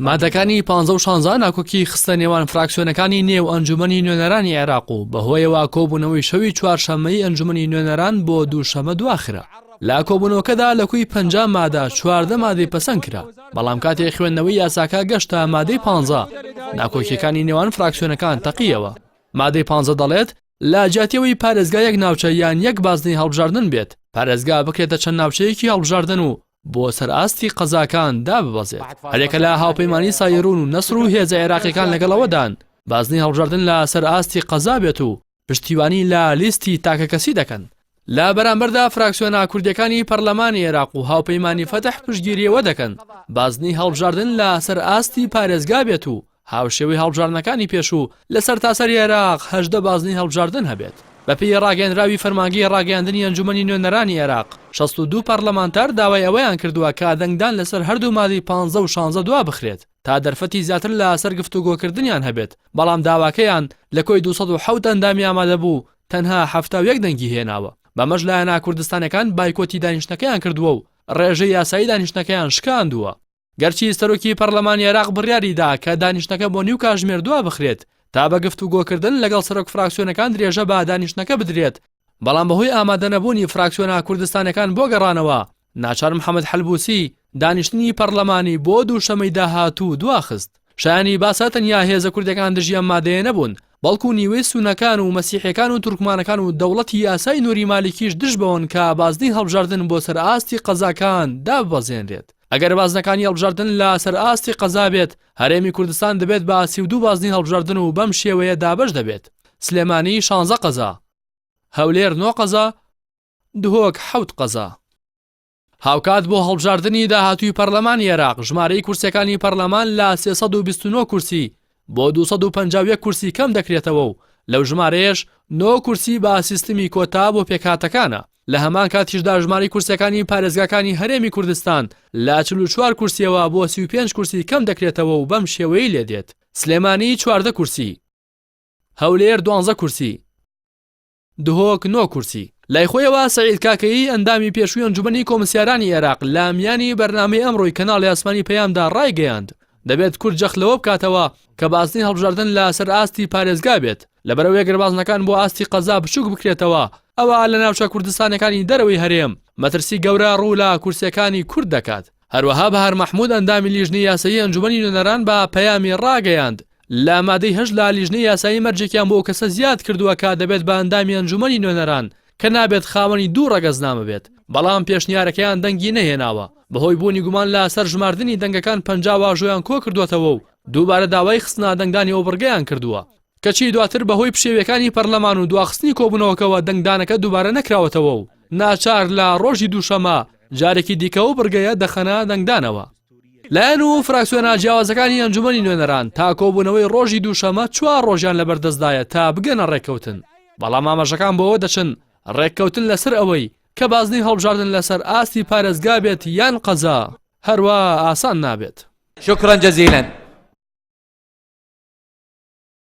مادەکانی پانزە و شانزە ناکۆکی خستە نێوان فراکسیۆنەکانی نێو ئەنجومەنی نوێنەرانی عێراق و بەهۆیەوە کۆبوونەوەی شەوی چوارشەممەی ئەنجومەنی نوێنەران بۆ دووشەمە دواخرا. لە کۆبوونەوەکەدا لە کۆی 50 مادە 14 مادەی پەسەند کرا، بەڵام کاتێ خوێندنەوەی یاساکە گەشتە مادەی پانزە ناکۆکیەکانی نێوان فراکسیۆنەکان تەقیەوە. مادەی پانزە دەڵێت، لە جیاتی ئەوەی پارێزگا یەک ناوچە یان یەک بازنەی هەڵبژاردن بێت، پارێزگا بکرێتە چەند ناوچەیەکی هەڵبژاردن و بۆ سەر ئاستی قەزاکان داببەزێت. هەریەکە لە هاوپەیمانی سایرون و نەسر و هێزە عێراقیەکان لەگەڵ ئەوەدان بازنەی هەڵبژاردن لە سەر ئاستی قەزا بێت و پشتیوانی لە لیستی تاکەکەسی دەکەن. لە بەرامبەردا فراکسیۆنە کوردیەکانی پەرلەمانی عێراق و هاوپەیمانی فەتح پشتگیری ئەوە دەکەن بازنەی هەڵبژاردن لە سەر ئاستی پارێزگا بێت و هاوشێوەی هەڵبژاردنەکانی پێشوو لە سەرتاسەری عێراق 18 بازنەی هەڵبژاردن هەبێت. بەپێی ڕاگەیەنراوی فەرمانگەی ڕاگەیاندنی ئەنجومەنی نوێنەرانی عێراق، 62 پەرلەمانتار داوای ئەوەیان کردووە کە دەنگدان لەسەر هەردوو مادەی 15 و 16 دوابخرێت تا دەرفەتی زیاتر لەسەر گفتوگۆکردنیان هەبێت، بەڵام داواکەیان لە کۆی 207 ئەندامی ئامادەبوو تەنها 71 دەنگی هێناوە، بەمەش لایەنە کوردستانیەکان بایکۆتی دانیشتنەکەیان کردووە و ڕێژەی یاسایی دانیشتنەکەیان شکاندووە. گەرچی سەرۆکی پەرلەمانی عێراق بڕیاری دا کە دانیشتنەکە بۆ نیو کاژمێر دوا بخرێت تا بە گفتوگۆکردن لەگەڵ سەرۆک فراکسیۆنەکان درێژە بە دانیشتنەکە بدرێت، بەڵام بەهۆی ئامادەنەبوونی فراکسیۆنە کوردستانیەکان بۆ گەڕانەوە، ناچار محەمەد حەلبوسی دانیشتنی پەرلەمانی بۆ دووشەمەی داهاتوو دواخست. شایانی باسە تەنیا هێزە کوردەکان دژی ئەم مادەیە نەبوون، بەڵکو نیوەی سوننەکان و مەسیحیەکان و تورکمانەکان و دەوڵەتی یاسای نوری مالیکیش دژ بەوەن کە بازنەی هەڵبژاردن بۆ سەر ئاستی قەزاکان داببەزێنرێت. ئەگەر بازنەکانی هەڵبژاردن لە سەر ئاستی قەزا بێت، هەرێمی کوردستان دەبێت بە 32 بازنەی هەڵبژاردن و بەم شێوەیە دابەش دەبێت، سلێمانی شانزە قەزا، هەولێر نۆ قەزا، دهۆک حەوت قەزا. هاوکات بۆ هەڵبژاردنی داهاتووی پەرلەمانی عێراق ژمارەی کورسیەکانی پەرلەمان لە 329 کورسی بۆ 251 کورسی کەم دەکرێتەوە و لەو ژمارەیەش نۆ کورسی بە سیستمی کۆتا بۆ پێکهاتەکانە. لە هەمان کاتیشدا ژمارەی کورسیەکانی پارێزگاکانی هەرێمی کوردستان لە 44 کورسیەوە بۆ 35 کورسی کەم دەکرێتەوە و بەم شێوەیەی لێدێت، سلێمانی 14 کورسی، هەولێر 12 کورسی، دهۆک نۆ کورسی. لای خۆیەوە سەعید کاکەیی ئەندامی پێشووی ئەنجومەنی کۆمسیارانی عێراق لە میانی بەرنامەی ئەمڕۆی کەناڵی ئاسمانی پەیامدا ڕایگەیاند دەبێت کورد جەخت لەوە بکاتەوە کە بازنەی هەڵبژاردن لە سەر ئاستی پارێزگا بێت لەبەرئەوەی گەر بازنەکان بۆ ئاستی قەزا بچووک بکرێتەوە ئەوا لە ناوچە کوردستانەکانی دەرەوەی هەرێم مەترسی گەورە ڕوو لە کورسیەکانی کورد دەکات. هەروەها بەهار مەحمود ئەندامی لیژنەی یاسایی ئەنجومەنی نوێنەران بە پەیامی ڕاگەیاند، لە مادەی هەشت لە لیژنەی یاسایی مەرجێکیان بۆ ئەو کەسە زیاد کردووە کە دەبێت بە ئەندامی ئەنجومەنی نوێنەران کە نابێت خاوەنی دوو ڕەگەزنامە بێت، بەڵام پێشنیارەکەیان دەنگی نەهێناوە بەهۆی بوونی گومان لە سەر ژماردنی دەنگەکان 50 واژۆیان کۆکردووەتەوە و دووبارە داوای خستنە دەنگدانی ئەو بڕگەیان کردووە. کەچی دواتر بەهۆی پشێویەکانی پەرلەمان و دواخستنی کۆبوونەوەکەوە دەنگدانەکە دووبارە نەکراوەتەوە و ناچار لە ڕۆژی دووشەمە جارێکی دیکە ئەو بڕگەیە دەخەنە دەنگدانەوە. لایەن و فراکسیۆنە جیاوازەکانی ئەنجومەنی نوێنەران تا کۆبوونەوەی ڕۆژی دووشەمە چوار ڕۆژیان لەبەردەستدایە تا بگەنە ڕێککەوتن، بەڵام ئاماژەکان بۆ ئەوە دەچن ڕێککەوتن لەسەر ئەوەی کە بازنەی هەڵبژاردن لەسەر ئاستی پارێزگا بێت یان قەزا هەروا ئاسان نابێت. شکرا جزیلا.